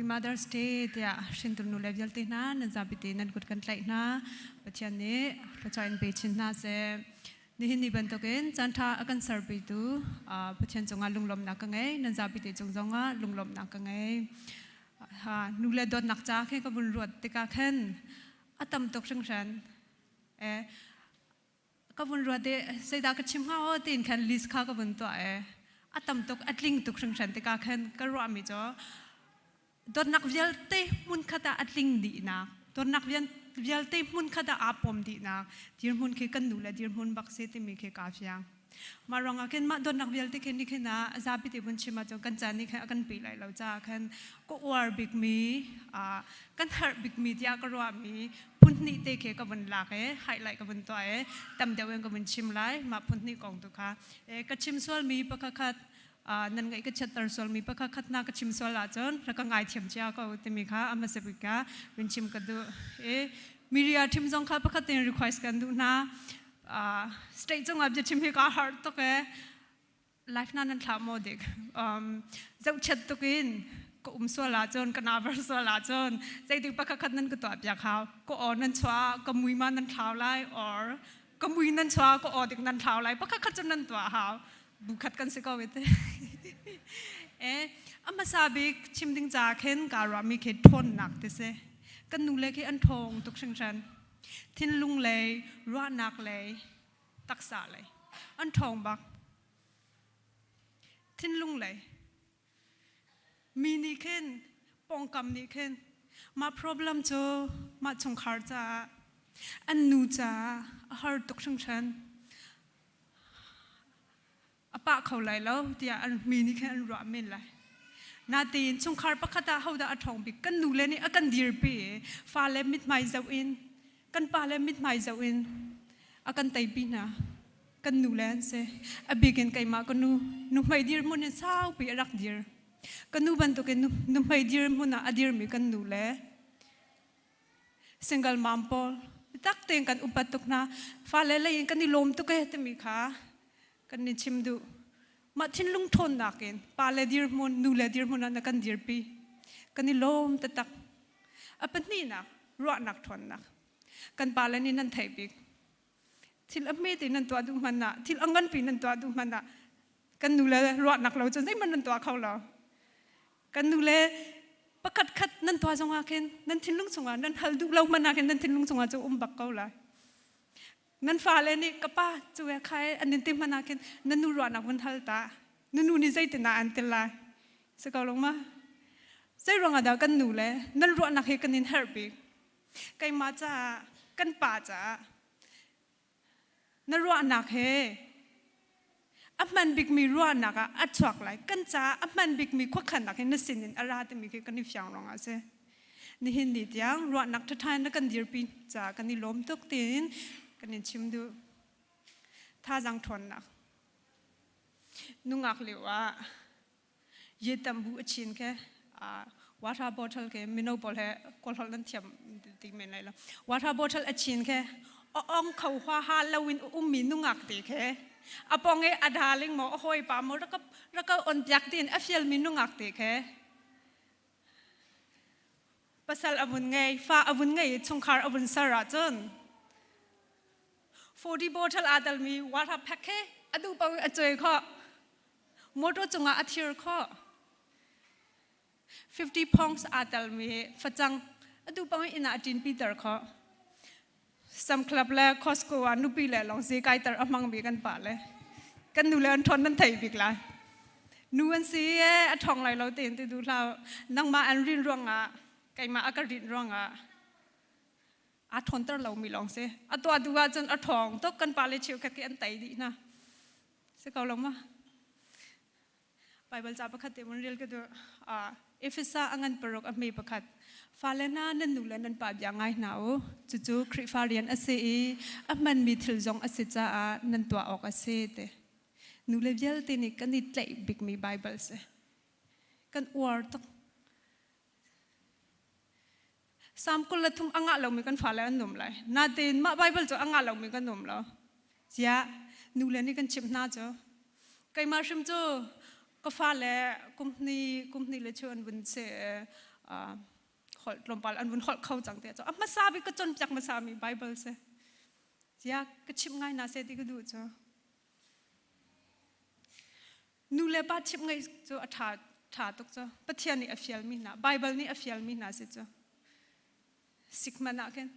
Mother's Day tiah hringtu nu le vialte hna nan zapi te nan kut kan tlaih hna. Pathian nih thluachuah in pe chin hna seh. Nihin ni bantukin caan ṭha a kan serpitu Pathian cungah lunglawmhnak ka ngei. Nan zapi te cung zongah lunglawmhnak ka ngei. Nu le dawtnak ca khi ka vun ruat tikah khan a tam tuk hringhran. Ka vun ruat i zeidah ka chim hnga aw tiin khan list kha ka vun tuah i a tam tuk a tling tuk hringhran tikah khan ka ruahmi cu dawtnak vialte hmunkhat ah a tling dihnak, dawtnak vialte hmunkhat ah aa pawm dihnak dirhmun khi kan nu le dirhmun bak si timi khi kaa fiang. Mah ruangah khin mah dawtnak vialte khi ni khin ah zapi te vun chim ahcun kan caan nih khan a kan pe lai lo caah khan ka uar bikmi, kan herh bikmi tiah ka ruahmi phun hnih te khi ka vun lak i highlight ka vun tuah i tam deuh in ka vun chim lai mah phun hnih kong tu kha. Ka chim sualmi pakhat nan ngaih ka chiatter sualmi pakhat khat na ka chim sual ahcun rak ka ngaithiam cia ko timi kha a hmasa bik ah vun chim ka duh i media team zong kha pakhat tein request kan duh hna. State cungah biachim hi kaa harh tuk e. Life na nan thlah maw dik? Zohchiat tuk in ka um sual ahcun, ka naver sual ahcun zeitik pakhat khat nan ka tuah piak hau. Ka aw nan chuah, ka mui ma nan thlau lai or ka mui nan chuah, ka aw dik nan thlau lai. Pakhat khat cu nan tuah hau. Bu khat kan si ko ite. A hmasa bik chim ding ca khin kaa ruahmi khi ṭhawnnak ti si. Kan nu le khi an ṭhawng tuk hringhran. Thinlung lei, ruahnak lei, taksa lei an ṭhawng bak. Thinlung lei mi nih khin, pawngkam nih khin mah problem cu mah chungkhar caah, an nu caah a har tuk hringhran. A pah kho lai lo tiah an mi nih khin an ruah men lai. Natein chungkhar pakhat ah hodah a ṭhawng bik? Kan nule nih a kan dirpi i fale mithmai zoh in, kan pale mithmai zoh in a kan teipi hna. Kan nule an si. A bik in keimah ka nu, nuhmei dirhmun in saupi a rak dir. Ka nu bantukin nuhmei dirhmun ah a dirmi kan nule single mom pawl tak tein kan upat tuk hna. Fale lei in kan i lawm tuk e timi kha kan in chim duh. Mah thinlung ṭhawnnak in pale dirhmun, nule dirhmun ah na kan dirpi. Kan i lawm taktak. A pahnihnak, ruahnak ṭhawnnak. Kan pale nih nan theih bik. Thil a hme te nan tuah duh hmanh ah, thil a nganpi nan tuah duh hmanh ah, kan nule ruahnak lo cun zeihmanh nan tuah kho lo. Kan nule pakhat khat nan tuah zongah khin nan thinlung chungah nan hal duh lo hmanh ah khin nan thinlung chungah cu um bak ko lai. Nan fale nih ka pa cu khai an in ti hmanh ah khin na nu ruahnak vun hal ta. Na nu nih zeitin ah an til lai? Si ko lo ma? Zei ruangah dah kan nu le nan ruahnak hi kan in herh bik? Keimah caah, kan pa caah na ruahnak he a hman bikmi ruahnak ah a chuak lai. Kan caah a hman bikmi khuakhannak hi na sinin a ra timi khi kan i fiang ruangah a si. Nihin ni tiang ruahnak ṭhaṭha in na kan dirpi caah kan i lawm tuk tiin kan in chim duh. Thazaang ṭhawnnak. Nungak lio ah ye tam bu a chin ke water bottle ke mino pawl he kawlholh nan thiam ti men lai lo. Water bottle a chin ke ong kho hua ha lo in ummi nungak te ke a pong i a darling maw a hawipa maw raka on piak tiin a fialmi nungak te ke pasal a vun ngei, fa a vun ngei i chungkhar a vun ser ahcun 40 bottle aa telmi water pack he a duh paoh a cuai khawh, motor cungah a thir khawh, 50 pounds aa telmi facang a duh paoh in inn ah a ṭinpi ter khawh. Sam Club le Costco ah nupi le lawng zi kaiter a hmangmi kan pa le kan nu le an ṭhawn nan thei bik lai. Nu an si e a ṭhawng lai lo tein ti duh hlah. Nangmah an rin ruangah, keimah a ka rin ruangah aa ṭhawnter lomi lawng si. A tuah duh ahcun a ṭhawng tuk. Kan pale cheukhat khi an tei dih hna. Si ko lo ma? Baibal ca pakhat te mun rel ka duh. Efesa a ngan paruk a hme pakhat. Fale hna, nan nu le nan pa bia ngai hna u. Cucu Khrihfa rian a si i a hmanmi thil zong a si caah nan tuah awk a si te. Nu le vialte nih kan i tlaih bikmi Baibal si. Kan uar tuk. Psalm 23 a ngah lomi kan fale an um lai. Natein mah Baibal cu a ngah lomi kan um lo. Ziah, nule nih kan chimh hna cu. Keimah hrim cu ka fale kum hnih, kum hnih le cheu an vun si. Holh tlawmpal an vun holh kho cang te cu a hmasa bik ka cawnpiak hmasa mi Bible si. Tia ka chimh ngai na se ti ka duh cu. Nu le pa chimh ngai cu a ṭha ṭha tuk cu. Pathian nih a fial mi hna, Bible nih a fial mi hna si cu. Sikman ah khin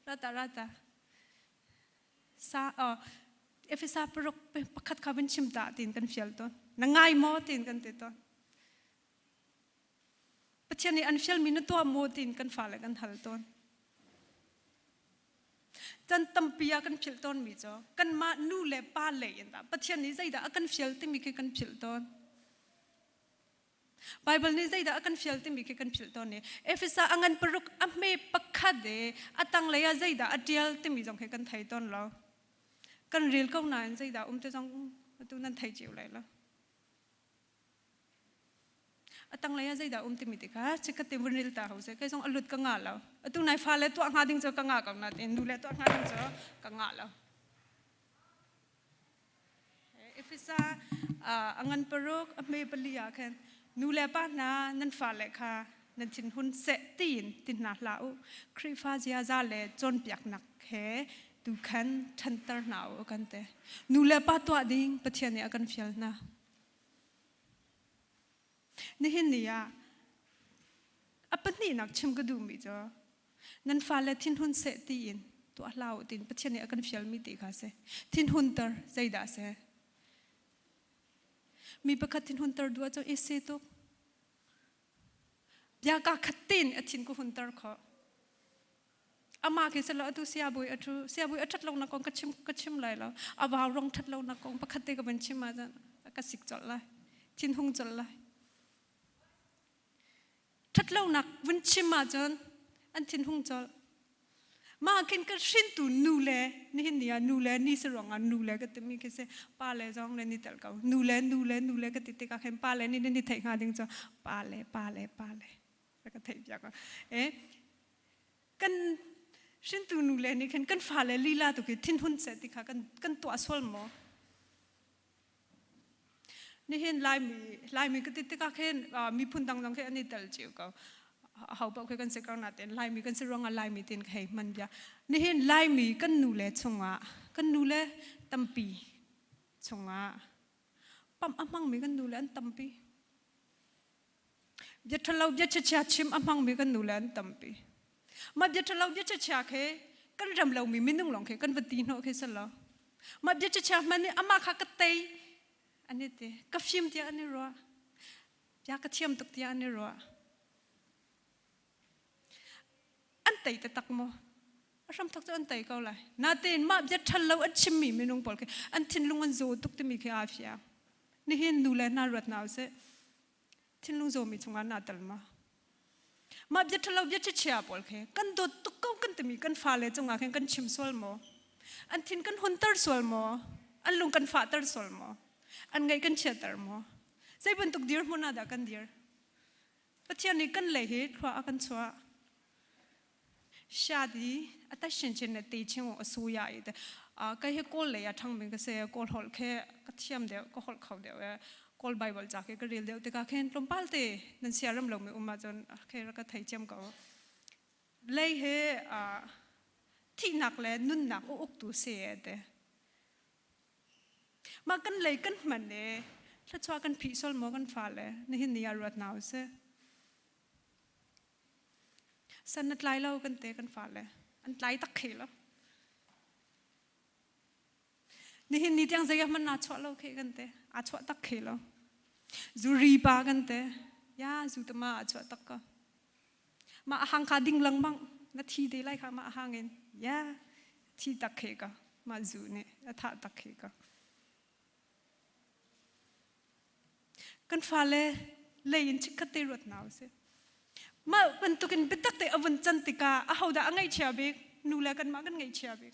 rata rata sa Efesa paruk pakhat kha van chim ta tiin kan fial tawn. Na ngai maw tiin kan ti tawn. Pathian nih an fialmi na tuah maw tiin kan fale kan hal tawn. Can tampi ah kan philh tawnmi cu kanmah nu le pa lei in dah Pathian nih zeidah a kan fial timi khi kan philh tawn. Bible nih zeidah a kan fial timi khi kan philh tawn i Efesa a ngan paruk a hme pakhat i a tanglei ah zeidah a tial timi zong khi kan thei tawn lo. Kan rel ko nain zeidah um te zong atu nan thei cio lai lo. A tanglei ah zeidah um timi tikha chikkhat te vun ril ta ho seh. Kei zong a lut ka ngah lo. Atu nai fale tuah hnga ding cu ka ngah ko nain nu le tuah hnga ding cu ka ngah lo. Efesa a ngan paruk a hme pali ah khan nu le pa hna nan fale kha nan thinhun seh tiin ti hna hlah u. Khrihfa ziaza le cawnpiaknak he tu khan ṭhanter hna u kan ti. Nu le pa tuah ding Pathian nih a kan fial hna. Nihin ni ah a pahnihnak chim ka duhmi cu nan fale thinhun seh tiin tuah hlah u tiin Pathian nih a kan fialmi ti kha si. Thinhunter zeidah a si? Mi pakhat thinhunter duh ahcun i si tuk. Bia kaa khat tein a thin ka hunter khawh. Amah khi silo atu siabui a ṭhu siabui a ṭhat lonak kong ka chim ka chim lai lo. A vau rong ṭhat lonak kong pakhat te ka van chim ahcun ka sik colh lai. Thinhung colh lai. Ṭhat lonak vun chim ahcun an thinhung colh. Mah khin ka hrintu nu le nihin ni ah nu le ni si ruangah nu le ka timi khi si pa le zong le ni tel ko. Nu le nu le nu le ka ti tikah khin pa le ni ni theih hnga ding cu pa le pa le pa le ka theih piak. Eh kan hrintu nu le nih khin kan fale lila tu khi thinhun seh ti kha kan kan tuah sual maw? Nihin Laimi Laimi ka ti tikah khin miphun dang zong khi an i tel cio ko. Ho paoh khi kan si ko nain Laimi kan si ruangah Laimi tiin ka hei hman bia. Nihin Laimi kan nu le chungah kan nu le tampi chungah pamh a hmangmi kan nu le an tampi. Bia ṭhalo bia chia chim a hmangmi kan nu le an tampi. Mah bia ṭhalo bia chia khi kan rem lomi minung lawng khi kan va ti hnawh khi si lo. Mah bia chia hmanh nih amah kha ka tei an i ti. Ka fim tiah an i ruah. Bia ka thiam tuk tiah an i ruah. An tei taktak maw? A hramthok cu an tei ko lai. Natein mah bia ṭhalo an chimmi minung pawl khi an thinlung an zaw tuk timi khi aa fiang. Nihin nu le hna ruat hna usih. Thinlung zawmi chungah naa tel ma? Mah bia ṭhalo bia chia pawl khi kan dawt tuk ko kan timi kan fale cungah khin kan chim sual maw? An thin kan hunter sual maw? An lung kan fahter sual maw? An ngaih kan chiater maw? Zei bantuk dirhmun ah dah kan dir? Pathian nih kan lei hi thlua a kan chuah. Shadi ata chinchin le te ching a su ya i te kai hi kawl lei a thang mi ka se kawl holh khe ka thiam deuh ka holh kho deuh e kawl bible ca ke ka rel deuh tikah khin tlawmpal te nan sia ram lo mi um ahcun khe ka thei chiam ko lei he thihnak le nunnak u uktu se te mah kan lei kan hman e thluachuah kan phih sol maw kan fale nihin ni ah ruat na usih San na tlai lo kan te kan fale. An tlai tak khi lo. Nihin ni tiang zei hmanh naa chuah lo khi kan te. Aa chuah tak khi lo. Zuri pa kan te. Ya zu tama aa chuah tak ko. Ma a hang kha ding lengmang. Na thi te lai kha ma a hang in. Ya thi tak khi ka. Ma zu nih a thah tak khi ka. Kan fale lei in chikkhat te ruat hna usih. Mah bantukin biatak te a vun can tikah ahodah a ngaihchia bik? Nu le kanmah kan ngaihchia bik.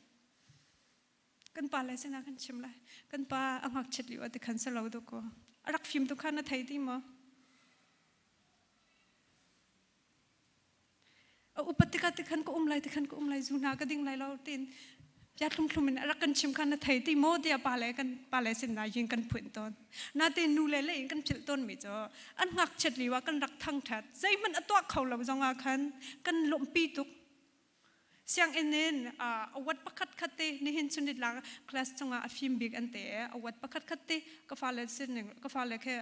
Kan pa le sinah kan chim lai. Kan pa a ngakchiat lio ah tikhan si lo dawkaw. A rak fim tu kha na thei ti maw? A upat tikah tikhan ka um lai tikhan ka um lai zu hna ka ding lai lo tiin. Bia thlumthlum in a rak kan chim kha na thei ti maw tiah pale kan pale sin na yin kan phuin tawn. Natin nu le le in kan philh tawn mi cu an ngakchiat lio ah kan rak thangthat zeihmanh a tuah kho lo zong ah khan kan lawmhpi tuk. Sianginn in award pakhat khat te nihin chunit lang class chungah a fim bik an te award pakhat khat te ka fale sin ka fale khe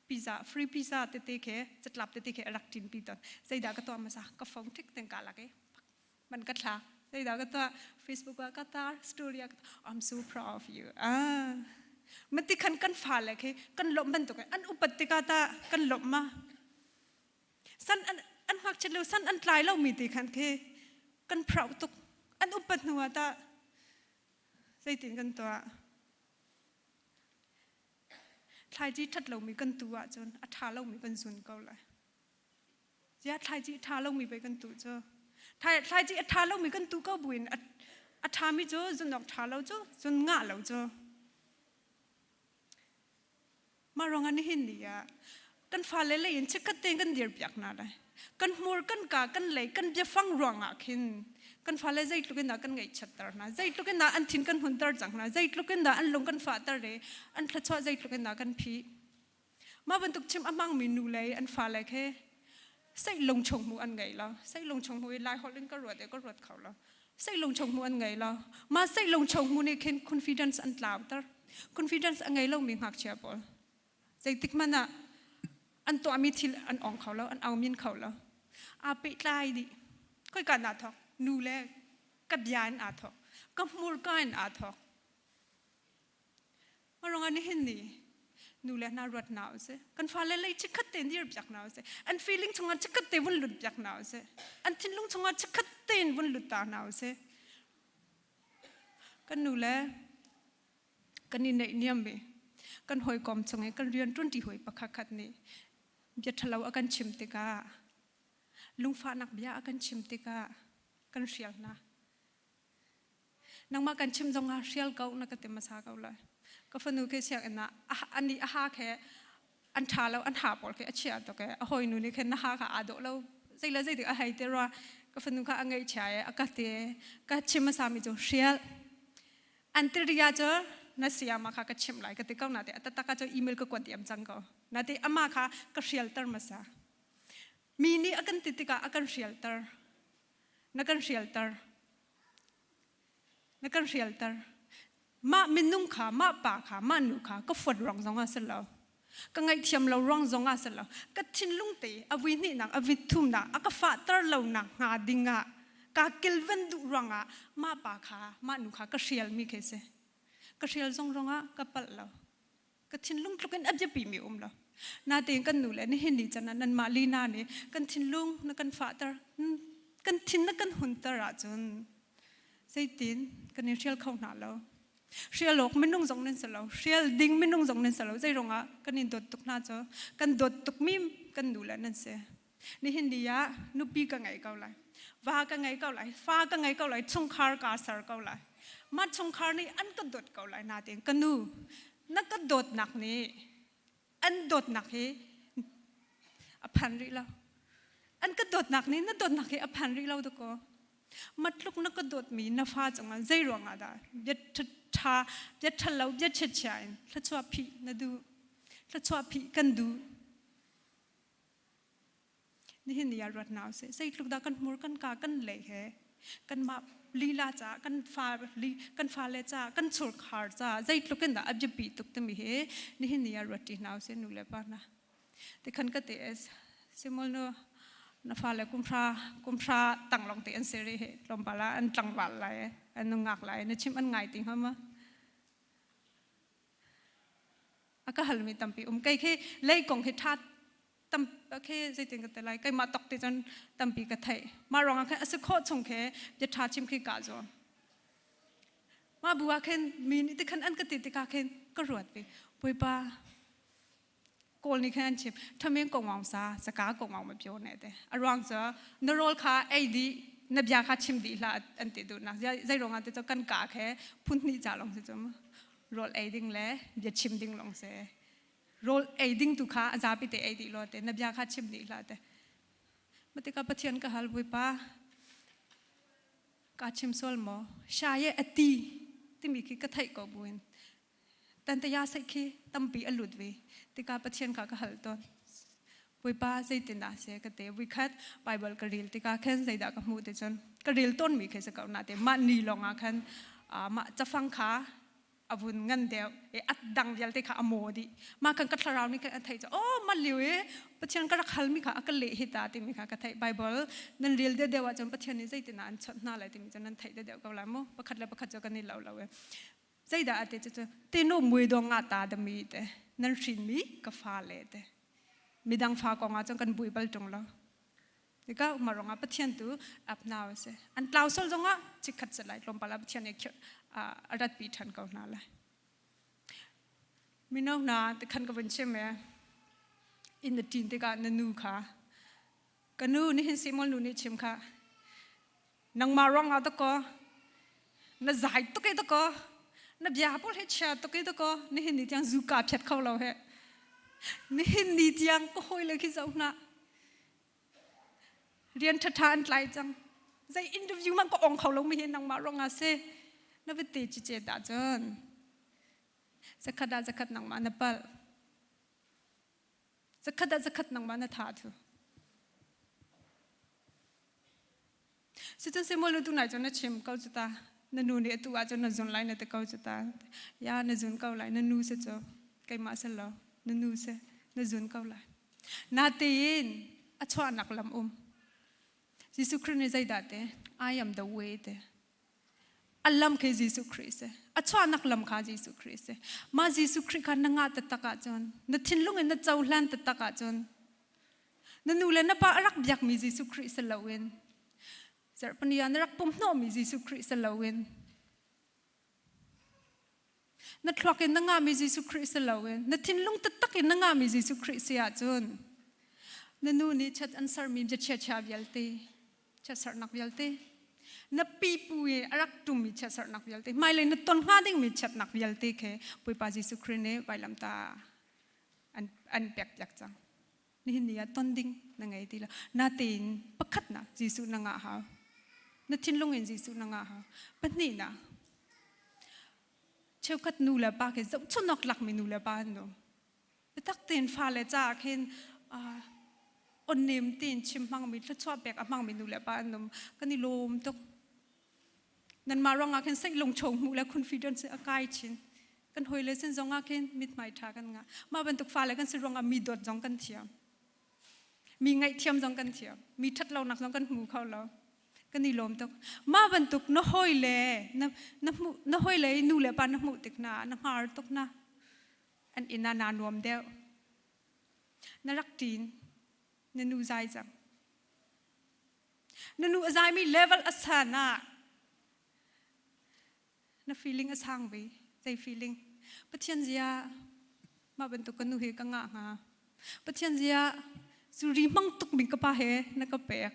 pizza free pizza tete khe catlap tete khe a rak ṭin pi tawn. Zeidah ka tuah hmasa ka phone tik ten ka lak i man ka thlak zeidah ka tuah Facebook ah ka tar story ah I'm so proud of you ah mati khan kan fale khi kan lawmh bantuk an upat tikah ta kan lawmh ma san an an ngakchiat lo san an tlai lo mi ti khan khi kan proud tuk an upat hnu ah ta zeitin kan tuah thlaici ṭhat lomi kan tu ahcun a ṭha lomi kan zun ko lai Ziah thlaici a ṭha lomi pei kan tuh cu. Thlaici a ṭha lomi kan tuh ko buin a ṭhami cu zun awk ṭha lo cu zun ngah lo cu. Mah ruangah nihin ni ah kan fale lei in chikkhat tein kan dirpiak hna lai. Kan hmur, kan ka, kan lei, kan biafang ruangah khin kan fale zeitluk in dah kan ngaihchiatter hna, zeitluk in dah an thin kan hunter cang hna, zeitluk in dah an lung kan fahter i an thluachuah zeitluk in dah kan phih. Mah bantuk chim a hmangmi nu lei an fale khi seilung chung hmu an ngei lo. Seilung chung hmu i Lai holh in ka ruat i ka ruat kho lo. Seilung chung hmu an ngei lo. Mah seilung chung hmu nih khin confidence an tlauter. Confidence a ngei lomi ngakchia pawl. Zeitik hmanh ah an tuahmi thil an ong kho lo, an aumin kho lo. Aa pehtlai dih. Khoika naa thawk? Nu le ka bia in aa thawk. Ka hmurka in aa thawk. Marong nihin ni nu le hna ruat hna usih. Kan fale lei chikkhat te dir piak hna usih. An feeling chungah chikkhat te vun lut piak hna usih. An thinlung chungah chikkhat tein vun lut ta hna usih. Kan nu le kan i neih niam i kan hawikom chung i kan rian ṭuanṭi hawi pakhat khat nih bia ṭhalo a kan chim tikah lungfahnak bia a kan chim tikah kan hrial hna. Nangmah kan chim zong ah hrial ko na ka ti hmasa ko lai. Ka fanu khi sianginn ah ani a ha khe an ṭha lo an ha pawl khi a chia tuk e a hawinu nih khin na ha kha aa dawh lo zei le zeitik a hei ti rua ka fanu kha a ngaihchia e a ka ti ka chim hmasa mi cu hrial an tiriya cu na sayama kha ka chimh lai ka ti ko na te a taktak ah cu email ka kuat diam cang ko na ti ama kha ka hrialter hmasa mi nih a kan ti tikah a kan hrialter na kan hrialter na kan hrialter mah minung kha mah pa kha mah nu kha ka fuat ruang zong ah si lo ka ngaihthiam lo ruang zong ah si lo ka thinlung te a vui hnihnak a vui thumnak a ka fahter lo nak hnga ding ah ka kilven duh ruangah mah pa kha mah nu kha ka hrial mi khi si ka hrial zong ruangah ka palh lo ka thinlung tluk in a biapi mi um lo natein kan nu le nihin ni can ah nanmah lina nih kan thinlung na kan fahter kan thin na kan hunter ahcun zeitin kan in hrial kho hna lo hrial awk minung zong nan si lo hrial ding minung zong nan si lo zei ruangah kan in dawt tuk hna cu kan dawt tuk mi kan nu le nan si nihin ni ah nupi ka ngei ko lai va ka ngei ko lai fa ka ngei ko lai chungkhar ka ser ko lai mah chungkhar nih an ka dawt ko lai natein ka nu na ka dawtnak nih an dawtnak hi a phan rih lo an ka dawtnak nih na dawtnak hi a phan rih lo dakaw matluk na ka dawtmi na fa cungah zei ruangah dah bia ṭha bia ṭhalo lo bia chiachia in thluachuah phih na duh thluachuah phih kan duh Nihin ni ah ruat hna usih. Zeitluk dah kan hmur kan ka kan lei he kanmah lila caah kan fa li kan fale caah kan chungkhar caah zeitluk in dah a biapi tuk timi hi nihin ni ah ruat ṭi hna usih nu le pa hna. Tikhan ka ti simul nu na fale kumhra kumhra tang lawng te an si rih hi tlawmpal ah an tlangval lai an nungak lai na chim an ngai ti hnga ma? A ka halmi tampi um kei khi lei kong hi ṭha tam khi zeitin ka ti lai keimah tok ti cun tampi ka theih mah ruangah khin a si khawh chung khi bia ṭha chim khi ka zuam mah bu ah khin mi nih tikhan an ka ti tikah khin ka ruat ve bawipa kawl nih khin an chim thamin ko ngong sa saka ko ngong ma pyo ne te a ruang cu na rawl kha ei dih na bia kha chim dih hlah an ti duh nak zei ruangah ti cu kan ka khe phun hnih ca lawng si cu rawl ei ding le bia chim ding lawng si rawl ei ding tu kha a zapi te ei dih law te na bia kha chim dih hlah te matika Pathian ka hal Bawipa. Ka chim sual maw? Shaye ati timi khi ka theih ko buin tantaya sai khi tampi a lut ve. Tikah Pathian kha ka hal tawn. Bawipa zeitin dah se ka te vuikhat Bible ka rel tikah khan zeidah ka hmuh ti cun ka rel tawnmi khi si ko na te mah ni lawng ah khan mah cafang kha a vun ngan deuh i at dang vialte kha a maw dih mah kan ka thlarau nih khan a theih cu oh mah liu i Pathian ka rak halmi kha a ka leh hi ta timi kha ka theih. Bible nan rel deuh deuh ahcun Pathian nih zeitin ah an chawnh hna lai timi cu nan theih deuh deuh ko lai mu. Pakhat le pakhat cu kan i lo lo e. Zeidah a ti cu tinu mui dong nga ta dami te nan hrinmi ka fa le te. Midang fa kong ah cun kan bui bal ṭung lo. Tikah mah ruangah Pathian tu ap hna a si. An tlau sol zongah chikkhat se lai tlawmpal ah Pathian nih a ratpi ṭhan ko hna lai. Mino hna tikhan ka vun chim e inn na ṭin tikah na nu kha ka nu nihin Simon nu nih chim kha nangmah ruangah dakaw na zai tuk i dakaw na bia pawl he chia tuk i dakaw nihin ni tiang zu ka phiat kho lo he nihin ni tiang ka hawi le khi zoh hna rian ṭhaṭha an tlai cang zei interview man ka ong kho lo mi hi nangmah ruangah si na va te ci ce dah cun zakhat ah zakhat nangmah na palh zakhat ah zakhat nangmah na tha thu Sicun Samuel tu nai cun na chim ko cu ta na nu nih atu ahcun na zun lai na ti ko cu ta ya na zun ko lai na nu si cu keimah si lo na nu si na zun ko lai natein a chuahnak lam um Jesuh Khrih nih zeidah te I am the way te a lam khi Jesuh Khrih si a chuahnak lam kha Jesuh Khrih si mah Jesuh Khrih kha na ngah taktak ahcun na thinlung in na cohlan taktak ahcun Na nu le na pa a rak biakmi Jesuh Khrih si loin zarhpini ah na rak pum hnawhmi Jesuh Khrih si loin na thluak in na ngahmi Jesuh Khrih si loin na thinlung taktak in na ngahmi Jesuh Khrih si ahcun na nu nih chat an sermi biachia vialte chiatserhnak vialte na pipu i a rak ṭummi chiatserhnak vialte hmailei na ton hnga dingmi chiatnak vialte khi Bawipa Jesuh Khrih nih vailamta an pek piak cang nihin ni ah ton ding na ngei ti lo natein pakhat na Jesuh na ngah hau na thinlung in Jesuh na ngah hau pahnih na cheukhat nu le pa khi zohchunhawk lakmi nu le pa an um biatak tein fale caah khin onnem tein chim hmangmi thluachuah pek a hmangmi nu le pa an um kan i lawm tuk Nanmah ruangah khin seihlung cho hmuh le confidence a kai chin. Kan hawile sin zongah khin mithmai ṭha kan ngah. Mah bantuk fale kan si ruangah mi dawt zong kan thiam. Mi ngaihthiam zong kan thiam. Mi ṭhatlonak zong kan hmu kho lo. Kan i lawm tuk. Mah bantuk na hawile na na hmuh na hawile i nu le pa na hmuh tik hna na hngar tuk hna. An inn ah naa nuam deuh. Na rak ṭin. Na nu zai cang. Na nu a zaimi level a san ah na feeling a sang ve. Zei feeling? Pathian zia mah bantuk ka nu hi ka ngah hnga. Pathian zia zuri hmang tuk mi ka pa he na ka pek.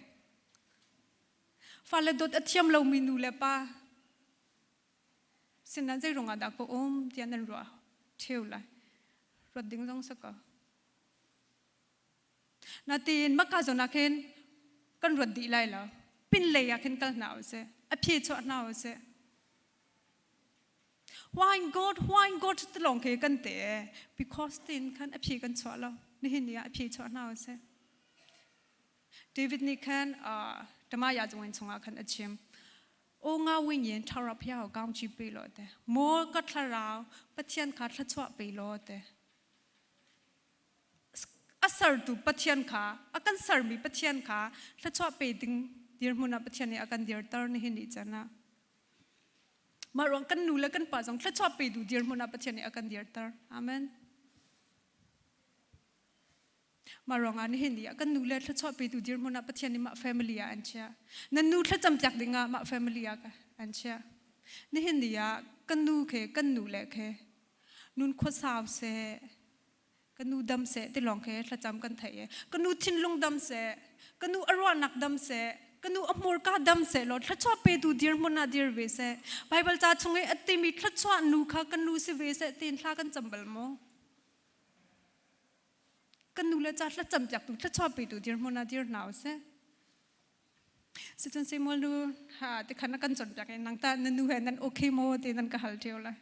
Fale dawt a thiam lomi nu le pa sinah zei ruangah dah ka um tiah nan ruah ṭheu lai. Ruat ding zong si ko. Natin maka zawn ah khin kan ruat dih lai lo. Pin lei ah khin kal hna usih. A phi chuah hna usih. Why God, why God ti lawng khi kan te. Because tin khan a phi kan chuah lo. Nihin ni ah a phi chuah hna usih. David nih khan Tamaya zungin chungah khan a chim. O nga wing yin thara phiao kaung chi pe lo te. Mo ka thlarau Pathian kha thlachuah pe lo te. A sertu Pathian kha a kan sermi Pathian kha thluachuah pe ding dirhmun ah Pathian nih a kan dirter nihin ni can ah mah ruang kan nu le kan pa zong thluachuah petu dirhmun ah Pathian nih a kan dirter. Amen. Mah ruangah nihin ni ah kan nu le thluachuah petu dirhmun ah Pathian nih mah family ah an chiah. Nan nu thlacam piak ding ah mah family ah an chiah. Nihin ni ah kan nu khe kan nu le khe nun khuasau seh ka nu dam seh ti lawng khi thlacam kan theih i ka nu thinlung dam seh ka nu a ruahnak dam seh ka nu a hmurka dam seh law thluachuah petu dirhmun ah dir ve seh Bible ca chung i a timi thluachuah nu kha ka nu si ve seh tiin thla kan cam bal maw kan nu le ca thlacam piaktu thluachuah petu dirhmun ah dir hna usih. Sicun Samuel nu ha tikhan na kan cawnpiak i nang tah na nu he nan okay maw ti nan ka hal ṭheo lai.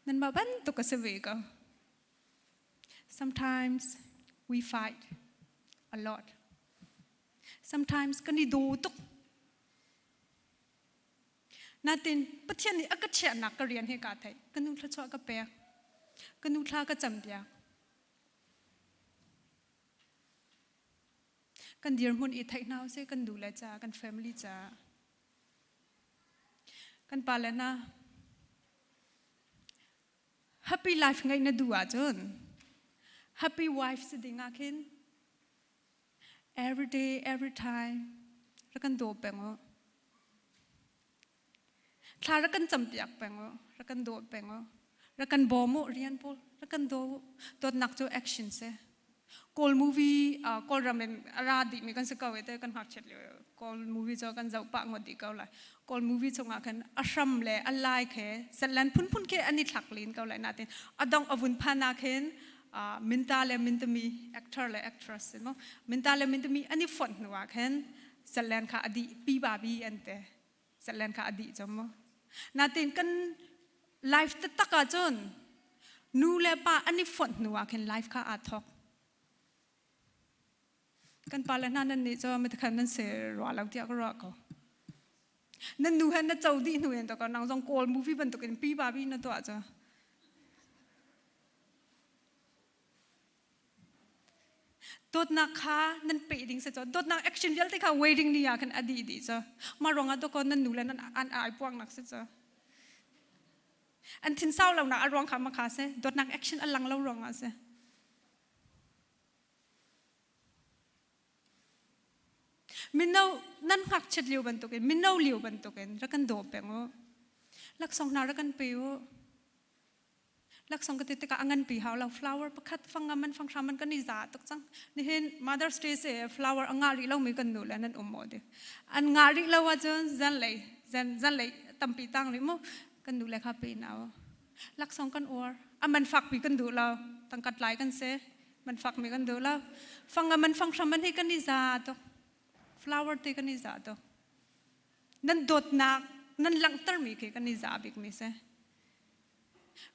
Nanmah bantuk a si ve ko. Sometimes we fight a lot. Sometimes kan i daw tuk. Natin Pathian nih a ka chiahnak ka rian hi kaa theih. Ka nu thluachuah ka pek. Ka nu thla ka campiak. Kan dirhmun i theih hna usih kan nu le ca, kan family ca. Kan pale hna happy life ngeih na duh ahcun happy wife si ding ah khin every day every time rak kan daw peng u. Thla rak kan campiak peng u, rak kan daw peng u. Rak kan bawm u, rian pawl rak kan daw u. Dawtnak cu action si. Kawl movie Kawlram in a ra dihmi kan si ko i te kan ngakchiat lio Kawl movie cu kan zoh pah ngawt dih ko lai. Kawl movie chungah khan a hram le a lai khe zatlan phunphun khi an i thlak len ko lai natin a dongh a vun phan ah khin minta le mintami actor le actress mo minta le mintami an i fonh hnu ah khin zatlan kha a dih pi ba bi an te zatlan kha a dih chom mo natin kan life taktak ah cun nu le pa an i fonh hnu ah khin life kha aa thawk kan pa le hna nan nih cu mitakhan nan se rua lo tiah ka ruah ko nan nu he na co dih hnu in to ka nang zong kawl movie bantuk in pi ba bi na tuah cu Dawtnak kha nan peh ding si cu dawtnak action vialte kha wedding ni ah khan a dih dih cu mah ruangah dawkaw nan nu le nan an ai puangnak si cu an thin sau lo nak a ruang kha ma kha si dawtnak action a lang lo ruangah si mino nan ngakchiat lio bantukin mino lio bantukin rak kan daw peng u laksawng hna rak kan pe u Laksawng ka ti tikah a nganpi hau lo. Flower pakhat fang man fang hram man kan i za tuk cang. Nihin Mother's Day se flower a ngah rih lomi kan nu le nan um maw ti. An ngah rih lo ahcun zanlei zan zanlei tampi tang rih mu kan nu le kha pe na laksawng kan uar. A man fakpi kan duh lo. Tangkat lai kan si. Man fakmi kan duh lo. Fang a man fang hram man hi kan i za tuk. Flower te kan i za tuk. Nan dawtnak nan langhtermi khi kan i za bikmi si.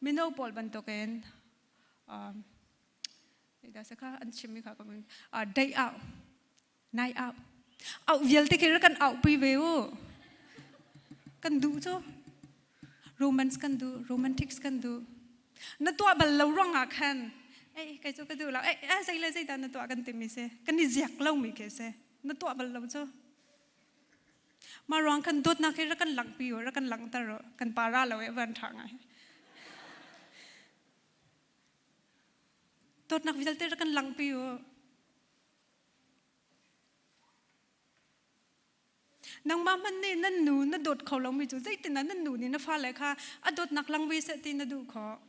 Mino pawl bantukin kha an chimmi kha day out, night out. Auh vialte khi kan auhpi ve u. Kan duh cu. Romance kan duh, romantics kan duh. Na tuah bal lo ruangah khan ei kei cu ka duh lo. Ei zei le zei dah na tuah kan timi si. Kan i ziak lomi khi si. Na tuah bal lo cu. Mah ruang khan dawtnak hi rak kan langhpi u, rak kan langhter u. Kan pa ra lo i van ṭha ngai. Dawtnak vialte rak kan langhpi u. Nangmah hmanh nih nan nu na dawt kho lomi cu zeitin ah nan nu nih na fale kha a dawtnak lang ve seh ti na duh khawh.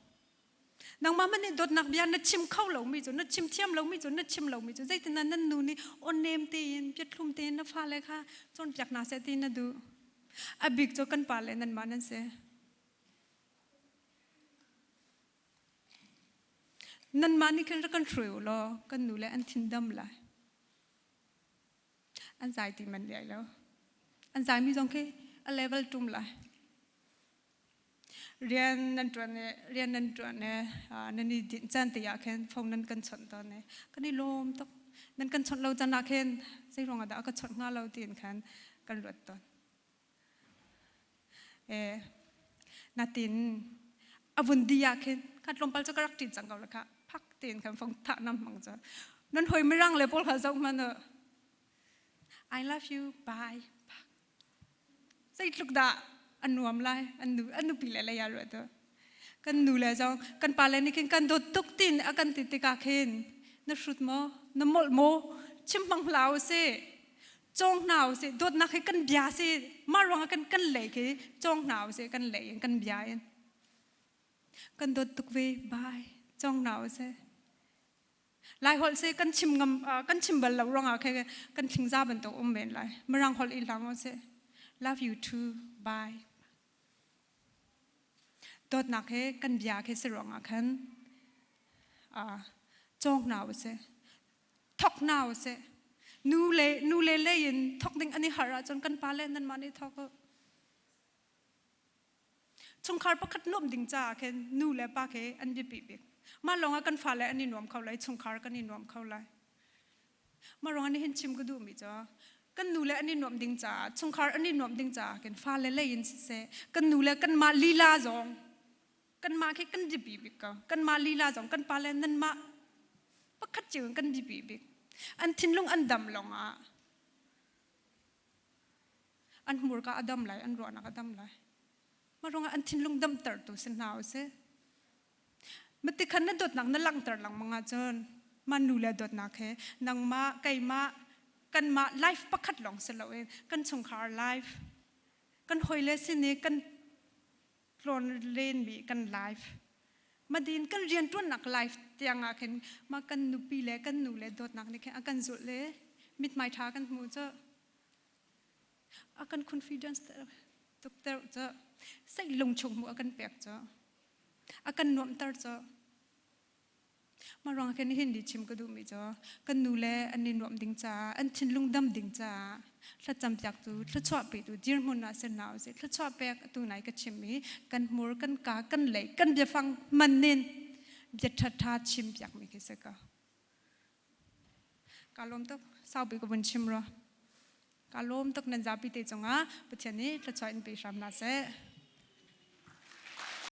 Nangmah hmanh nih dawtnak bia na chim kho lomi cu na chim thiam lomi cu na chim lomi cu zeitindah nan nu nih aw nem tein biathlum tein na fale kha cawnpiak hna seh ti na duh. A bik cu kan pale nanmah nan si. Nanmah nih khin rak kan hruai u law kan nu le an thin dam lai. An zai ti man liai lo. An zaimi zong khi a level tum lai. Rian nan ṭuan i rian nan ṭuan i nan i dinh caan te ah khin phone nan kan chawnh tawn i kan i lawm tuk. Nan kan chawnh lo caan ah khin zei ruangah dah a ka chawnh hnga lo tiin khan kan ruat tawn. Natin a vun di ah khin kha tlawmpal cu ka rak ṭin cang ko la kha phak tein khan phone thah nam hmang cu. Nan hawi mirang le pawl kha zoh hmanh u. I love you, bye. Zeitluk dah a nuam lai an nu an nupi le lei ah ruah tu kan nu le zong kan pa le nih khin kan dawt tuk tin a kan ti tikah khin na hrut maw na molh maw chim hmang hlah u sih cawng hna u sih dawtnak hi kan bia si mah ruangah kan kan lei khi cawng hna u sih kan lei in kan bia in kan dawt tuk ve bye cawng hna u sih Laiholh si kan chim ngam kan chim bal lo ruangah khe kan thlingza bantuk um men lai. Mirang holh i hlang sih. Love you too. Bye. Dawtnak he kan bia khi si ruangah khan cawng hna u sih. Thok hna u sih. Nu le nu le lei in thok ding an i harh ahcun kan pa le nanmah nih thok u. Chungkhar pakhat nuamh ding caah khin nu le pa khi an biapi bik. Mah lawngah kan fale an i nuam kho lai, chungkhar kan i nuam kho lai. Mah ruangah nihin chim ka duhmi cu kan nu le an i nuamh ding caah, chungkhar an i nuamh ding caah khin fale lei in siseh, kan nu le kanmah lila zong kanmah khi kan biapi bik ko. Kanmah lila zong kan pale nanmah pakhat cio in kan biapi bik. An thinlung an dam lawngah an hmurka a dam lai, an ruahnak a dam lai. Mah ruangah an thinlung damtertu si hna usih. Mati khan na dawtnak na langhter lengmang ahcun mah nu le dawtnak he nangmah, keimah, kanmah life pakhat lawng si loin kan chungkhar life, kan hawile sin i kan tlawn lenmi kan life, madin kan rianṭuannak life tiang ah khin mah kan nupi le kan nu le dawtnak nih khin a kan zulh le mithmai ṭha kan hmu cu a kan confidence tuk ter cu seih lungchung hmu a kan pek cu a kan nuamhter cu mah ruang khin nihin ni chim ka duhmi cu kan nu le an i nuamh ding caah an thinlung dam ding caah thlacam piak tu thluachuah petu dirhmun ah ser hna usih. Thluachuah pek atu nai ka chim i kan hmur kan ka kan lei kan biafang man in bia ṭhaṭha chim piak mi khi si ko. Ka lawm tuk. Saupi ka vun chim rua. Ka lawm tuk. Nan zapi te cungah Pathian nih thluachuah in pe hram hna seh.